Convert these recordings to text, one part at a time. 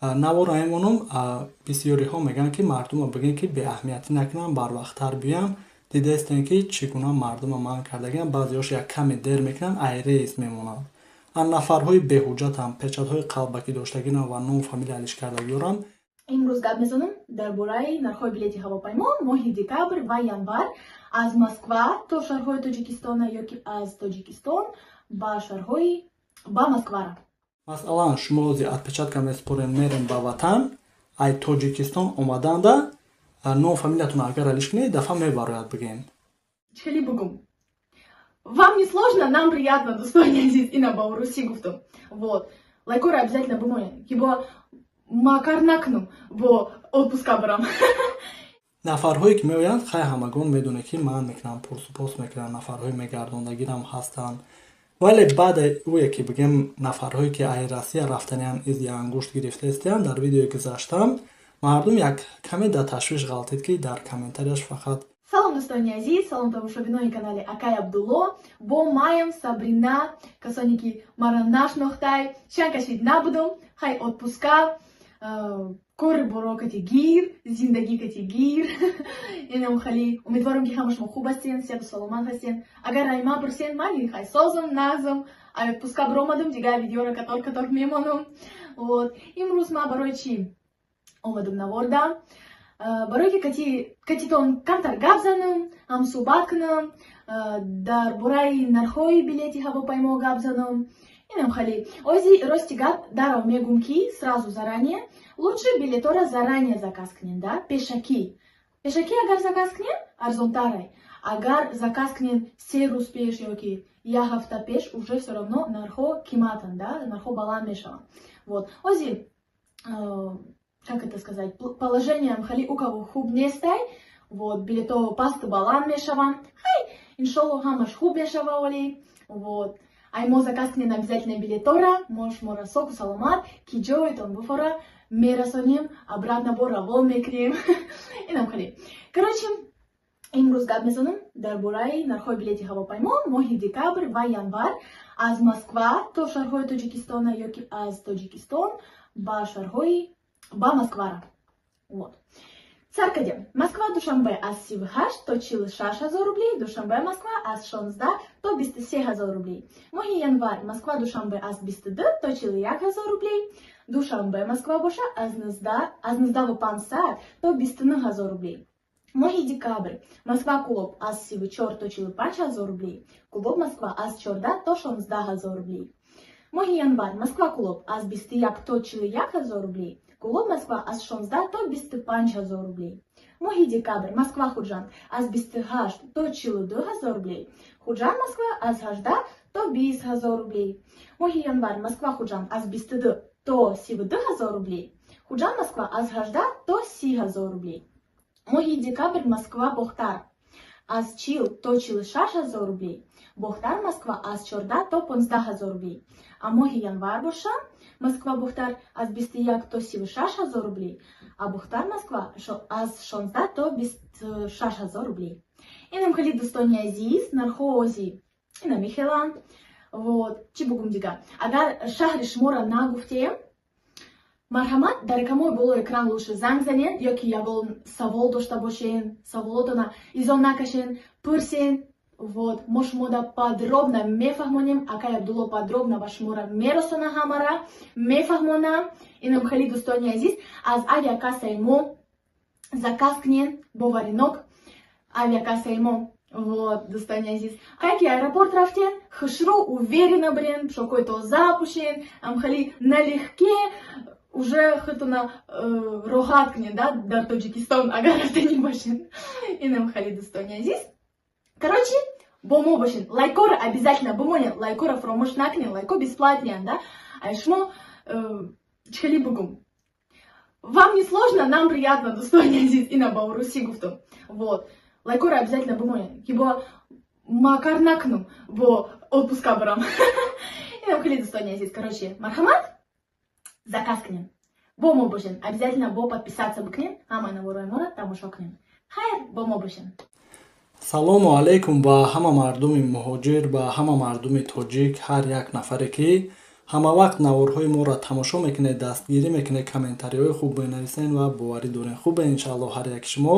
Наворо мемонам. Бисёриҳо мегӯянд, ки мардумро бигӯем, ки беаҳамиятӣ накунанд, барвақттар биёянд. Дидаистем, ки чӣ гуна мардумро манъ кардагианд. Баъзеҳош як каме дер мекунанд, ай рейс мемонанд. Нафарҳои беҳуҷҷатам, печатҳои қалбакӣ доштагинам ва ном, фамилия алиш кардагиёрам. Имрӯз гап мезанам дар бораи нархҳои билети ҳавопаймо моҳи декабр ва январ аз Москва то шаҳрҳои Тоҷикистона ё ки аз Тоҷикистон ба шаҳрҳои ба Москвара. Масалан, шумо ози отпечатка месупорем, мерем ба ватан. Ай Тоҷикистон омаданда ном, фамилиятон агар алиш кунед, дафъа мебарояд, бигем. Чхели бугум, вам не сложно, нам приятно, дӯстони азиз. Ина ба урусӣ гуфтам. Вот, лайкора обязательно бимонед, ки бо макар накунам, бо отпуска барам. Нафарҳое ки меоянд, хай, ҳамагон медонед, ки ман мекунам, пурсупос мекунам. Нафарҳои мегардондагирам ҳастанд, вале баъде ӯе ки, бигем, нафарҳое ки ай Россия рафтаниан, изи ангушт гирифтаистиянд. Дар видеои гузаштам мардум як каме дар ташвиш ғалтид, ки дар комментарияш фақат Салом, дӯстони азиз, салом, тамошобинони канали Акай Абдулло. Бо маям Сабрина. Касоне ки мара нашнохтай, чанд кашид набудум. Хай, отпуска, кори боро кати гир, зиндагӣ кати гир. Инам хали, умедворам, ки ҳама шумо хуб ҳастен, сиҳату саломат ҳастен. Агар ай ма пурсен, мани хай созам, нағзам. Ай отпуска биромадам, дигар видеоро катор катор мемонам. Вот, имрӯз ма барои чӣ омадам наворда? Барое ки катитон камтар гап занам, ҳам суҳбат кунам, дар бораи нархҳои билети ҳавопаймо гап занам. Инам хали, ози рости гап дарав мегум, ки сразу заранее лучше билетора заранее заказ кунен, да, пешакӣ. Пешакӣ агар заказ кунен, арзонтарай. Агар заказ кунен 3 рӯз пеш ё ки як ҳафта пеш, уже все равно нархҳо қиматанд, да, нархҳо баланд мешаванд. Вот, ози, как это сказать, положением хали у кого хуб нестай. Вот, билето пасту баланд мешаванд. Хай, иншолло, ҳамаш хуб мешава оли. Вот, ай мо заказ кунед обязательно билетора, мо шуморо соку саломат ки ҷойтон буфора мерасонем, обратно бо равон мекунем. Инам хали, короче, имрӯз гап мезанам дар бораи нархҳои билети ҳавопаймо моҳи декабр ва январ аз Москва то шаҳрҳои Тоҷикистона ё ки аз Тоҷикистон ба шаҳрҳои ба Москвара. Вот, сар кардем. Москва Душанбе аз 38 то 46 ҳазор рублей, Душанбе Москва аз 16 то 23 ҳазор рублей. Моҳи январ Москва Душанбе аз 22 то 41 ҳазор рублей, Душанбе Москва боша аз 19 500 то 29 ҳазор рублей. Моҳи декабр Москва Кулоб аз 34 то 45 ҳазор рублей, Кулоб Москва аз 14 то 16 ҳазор рублей. Моҳи январ Москва Кулоб аз 21 то 41 ҳазор рублей, Кулоб Москва аз 16 то 25 ҳазор рублей. Моҳи декабр Москва Худжанд аз 28 то 42 ҳазор рублей, Худжанд Москва аз 18 то 20 ҳазор рублей. Моҳи январ Москва Худжанд аз 22 то 32 ҳазор рублей, Худжанд Москва аз 18 то 30 ҳазор рублей. Моҳи декабр Москва Бохтар аз 40 то 46 ҳазор рублей, Бохтар Москва аз 14 то 15 ҳазор рублей. А моҳи январ боша Москва Бохтар аз 21 то 36 ҳазор рублей, а Бохтар Москва аз 16 то 26 ҳазор рублей. Инам хеле, дӯстони азиз, нархҳо ози ина мехеланд. Вот, чӣ бугум дига? Агар шаҳри шуморо нагуфтем, марҳамат, дар рақамҳои болои экран лучше занг занед ё ки ягон савол дошта бошен, саволотона изо накашен, пурсен. Вот, мо шумода подробно мефаҳмонем, акай Абдулло подробно ба шуморо мерасона, ҳамара мефаҳмонам. Инам хеле, дӯстони азиз, аз авиакассаи мо заказ кунен, боваринок авиакассаи мо. Вот, дӯстони азиз, кай ки аэропорт рафтен, хушрӯ, уверенно бирен, пӯшокҳои тоза пӯшен, амхели налегке уже худтона роҳат кунед, да, дар Тоҷикистон агар рафтанӣ бошед. Инам хеле, дӯстони азиз, короче, бо мо бошед, лайкора обязательно бимонед, лайкора фаромӯш накунед, лайко бесплатныянд, да. А шумо, чӣ хеле бугум, вам не сложно, нам приятно, дӯстони азиз. Ина ба урусӣ гуфтам. Вот, лайкора обязательно бимонед, ки бо макар накунам, бо отпуска барам. Инам хеле, дӯстони азиз, короче, марҳамат, заказ кунем, бо мо бошед, обязательно бо подписаться бикунед, ҳамаи наворҳои моро тамошо кунед. Хайр, бо мо бошед. Салому алайкум ба ҳама мардуми муҳоҷир, ба ҳама мардуми тоҷик, ҳар як нафаре ки Ҳама вақт наворҳои моро тамошо мекунед, дастгирӣ мекунед, комментариҳои хуб менависед ва боварӣ дорем, хубе, иншааллоҳ, ҳар яки шумо.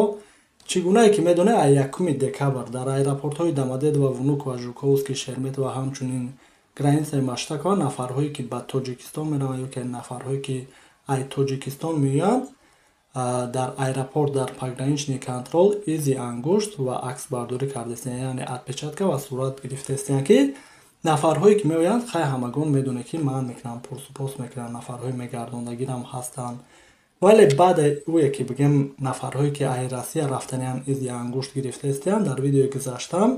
Чӣ гунае ки медонед, аз 1 декабр дар аэропортҳои Домодедово, Внуково, Жуковский, Шереметьево, ҳамчунин границаи Маштакова нафарҳое ки ба Тоҷикистон мераванд ё ки нафарҳое ки аз Тоҷикистон меоянд, дар аэропорт дар пограничный контроль изи ангушт ва аксбардорӣ кардастиянд, яъне отпечатка ва сурат гирифтастиянд, ки нафарҳое ки меоянд, хай, ҳамагон медонед, ки ман мекунам, пурсупос мекунам, нафарҳои мегардондагирам ҳастанд. Вале баъде ӯе ки бигем, нафарҳое ки аз Россия рафтаниянд, изи ангушт гирифтаистиянд. Дар видеои гузаштам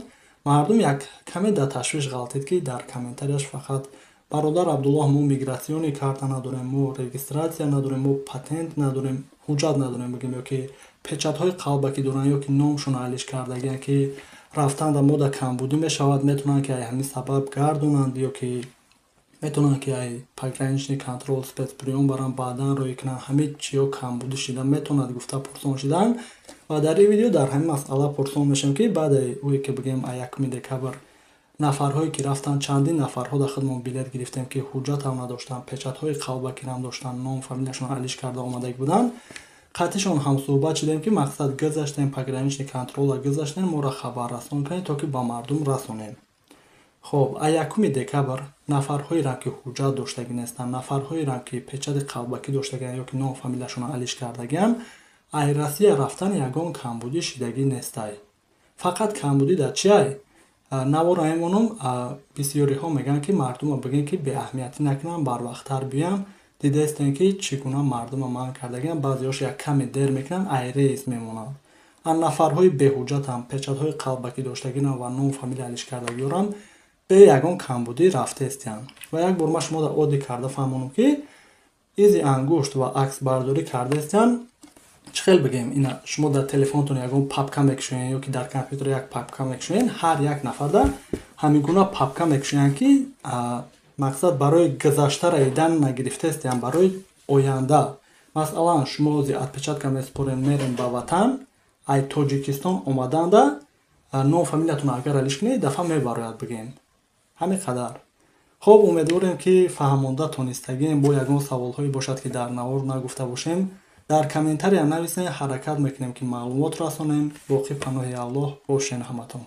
мардум як каме дар ташвиш ғалтид, ки дар комментарияш фақат: «Бародар Абдуллоҳ, мо миграционный карта надорем, мо регистрация надорем, мо патент надорем, ҳуҷҷат надорем», бигем, ё ки печатҳои қалбакӣ доранд, ё ки номшон алиш кардагианд, ки рафтан дар мода камбудӣ мешавад, метавонанд ки ай ҳамин сабаб гардонанд ё ки метавонанд ки ай пограничный контроль спецприём баранд, баъдан роҳӣ кунанд, ҳамин чиё камбудӣ шида метавонад, гуфта пурсон шуданд. Ва дар ин видео дар ҳамин масъала пурсон мешавем, ки баъде ӯе ки бигем, ай 1 декабр нафарҳое ки рафтанд, чандин нафарҳо дар худмон билет гирифтем, ки ҳуҷҷатам надоштанд, печатҳои қалбакирам доштанд, ном фамилияшон алиш карда омадагӣ буданд. Қатъишон ҳамсӯҳбат шудем, ки мақсад гузаштем, пограничный контроль гузаштем, моро хабаррасон кунед, то ки ба мардум расонем. Хоб, аз 1 декабр нафарҳоеро ки ҳуҷҷат доштагӣ нестанд, нафарҳоеро ки печати қалбакӣ доштагианд ё ки ном фамилияшонро алиш кардагианд, ай Россия рафтан ягон камбудӣ шидагӣ нестай. Фақат камбудӣ дар чиай? Навора мемонам. Бисёриҳо мегӯянд, ки мардума бигӯем, ки беаҳамиятӣ накунанд, барвақттар биёям. Дидаистем, ки чӣ гуна мардума манъ кардагианд. Баъзеҳош як каме дер мекунанд, ай рейс мемонанд. А нафарҳои беҳуҷҷатам, печатҳои қалбакӣ доштагинам ва ном фамилия алиш кардагиёрам бе ягон камбудӣ рафтаистиянд. Ва як бор ман шуморо оддӣ карда фаҳмонам, ки изи ангушт ва аксбардорӣ кардаистиянд. Чӣ хел бигем, ина шумо дар телефонтон ягон папка мекушоед ё ки дар компютер як папка мекушоед, ҳар як нафарда ҳамин гуна папка мекушоянд, ки мақсад барои гузаштара идан нагирифтаистиянд, барои оянда. Масалан, шумо ози отпечатка месупорем, мерем ба ватан, ай Тоҷикистон омаданда ном фамилиятонро агар алиш кунед, дафъа мебарояд, бигем, ҳамин қадар. Хоб, умедворем, ки фаҳмонда тонистагием. Бо ягон саволҳое бошад, ки дар навор нагуфта бошем, дар комментария нависед, ҳаракат мекунем, ки маълумот расонем. Боқӣ паноҳи Аллоҳ бошен ҳаматон.